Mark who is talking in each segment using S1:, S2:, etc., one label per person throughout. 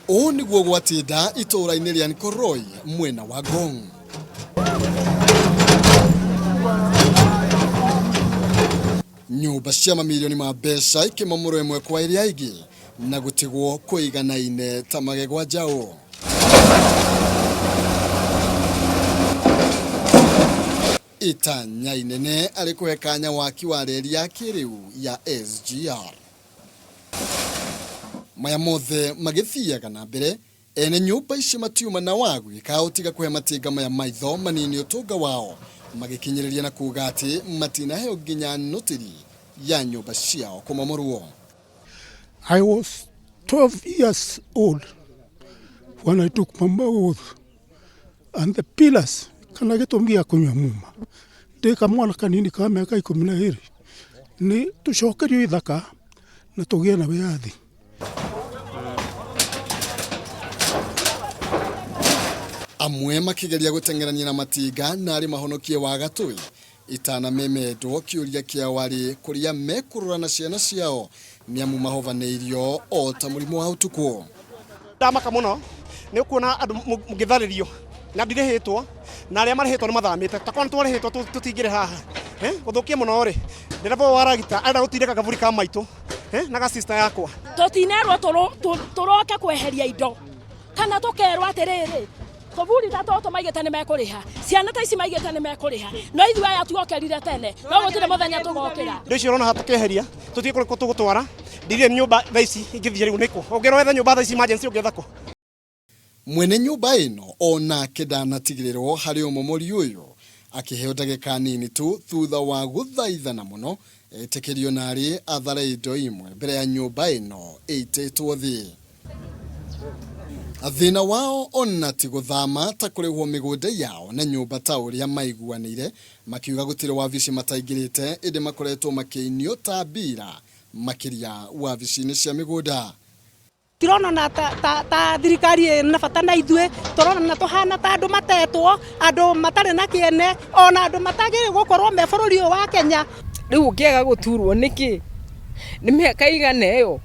S1: Ũũ nĩguo gwatinda itũũra-inĩ rĩa Nkoroi mwena wa Ngong. Nyũmba cia mamirioni ma mbeca ikĩmomorwo ĩmwe kwa ĩrĩa ĩngĩ na gũtigwo kũiganaine ta magego a njaũ. Itanya inene arĩ kũhe kanya waki wa reri ya kĩrĩu ya SGR. Maya mothe magĩthiaga na mbere, ene nyũmba ici matiuma na wa gwĩka o tiga kũhe matinga maya maitho manini ũtonga wao, magĩkinyĩrĩria na kuga atĩ matinaheo nginya notiri ya nyũmba ciao kũmomorwo.
S2: I was 12 years old when I took my oath and the pillars kana gĩtũmi gĩa kũnyua muma ndĩ kamwana kanini ka mĩaka 12 nĩ tũcokerio ithaka na tũgĩe na wĩyathi.
S1: Amwe makĩgeria gũteng'erania na matinga na arĩ mahonokie wa gatũĩ itanamemendwo kĩũria kĩao arĩ kũrĩa mekũrora na ciana ciao nĩ amu mahovanĩirio o ta mũrimũ wa ũtukũ.
S3: Ndamaka mũno nĩ kuona andũ mũngĩtharĩrio na ndirĩhĩtwo na arĩa marĩhĩtwo nĩ mathamĩte ta korwo twarĩhĩtwo tũtingĩrĩ haha. Gũthũkia mũno rĩ, ndereba ũyũ wa ragita arenda gũtindĩka kaburi ka maitũ na ga sister yakwa.
S4: Tũtinerwo tũroke kweheria indo kana tũkerwo atĩrĩrĩ tũburi ta tũtũ maigĩte nĩ mekũrĩha, ciana ta ici maigĩte nĩ mekũrĩha, no ithuĩ aya tuokĩrire tene no gũtirĩ mũthenya tũgokĩra.
S3: Indo icio ũrona haha tũkĩeheria tũtige kũrĩ tũgũtwara ndirĩ nyũmba thaa ici ingĩthiĩ rĩu nĩkũ ũngĩrwetha nyũmba thaa ici emergency ũngĩetha kũ.
S1: Mwene nyũmba ĩno onake ndanatigĩrĩrwo harĩ ũmomori ũyũ akĩheo ndagĩka nini tu thutha wa gũthaithana mũno etĩkĩrio narĩ athare indo imwe mbere ya nyũmba ĩno ĩitĩtwo thĩ. Thĩna wao ona ti gũthama ta kũrĩhwo mĩgũnda yao na nyũmba ta ũrĩa maiguanĩire, makiuga gũtirĩ wabici mataingĩrĩte ĩndĩ makoretwo makĩinio ta mbira makĩria wabici-inĩ cia mĩgũnda.
S5: Tirona ta, ta, ta thirikari ĩna bata na ithuĩ, tũrona na tũhana ta andũ matetwo, andũ matarĩ na kĩene, ona andũ matagĩrĩire gũkorwo me bũrũri ũyũ wa Kenya.
S6: Rĩu ũngĩaga gũturwo nĩkĩ? Nĩ mĩaka igana ĩyo?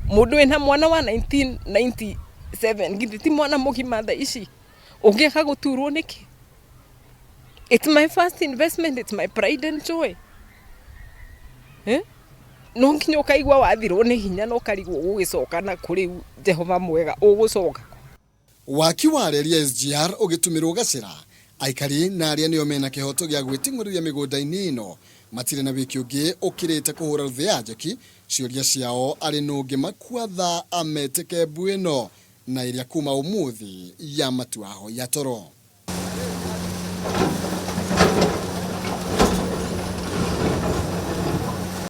S6: Mũndũ wĩna mwana wa 1997 githĩ ti mwana mũgima thaa ici? Ũngĩaga gũturwo nĩkĩ? It's my first investment, it's my pride and joy. Eh? No nginya ũkaigua wathirwo nĩ hinya na ũkarigwo ũgũgĩcoka na kũ rĩu Jehova mwega ũgũcoka.
S1: Waki wa reri ya SGR ũgĩtumĩrwo gacĩra, aikari na arĩa nĩo mena kĩhoto gĩa gwĩting'ũrĩria mĩgũnda-inĩ ĩno matirĩ na wĩki ũngĩ ũkĩrĩte kũhũra rũthĩ ya njeki ciũria ciao arĩ nũngĩ makua thaa ametĩke mbu ĩno na ĩrĩa kuma ũmũthĩ ya matuaho ya toro.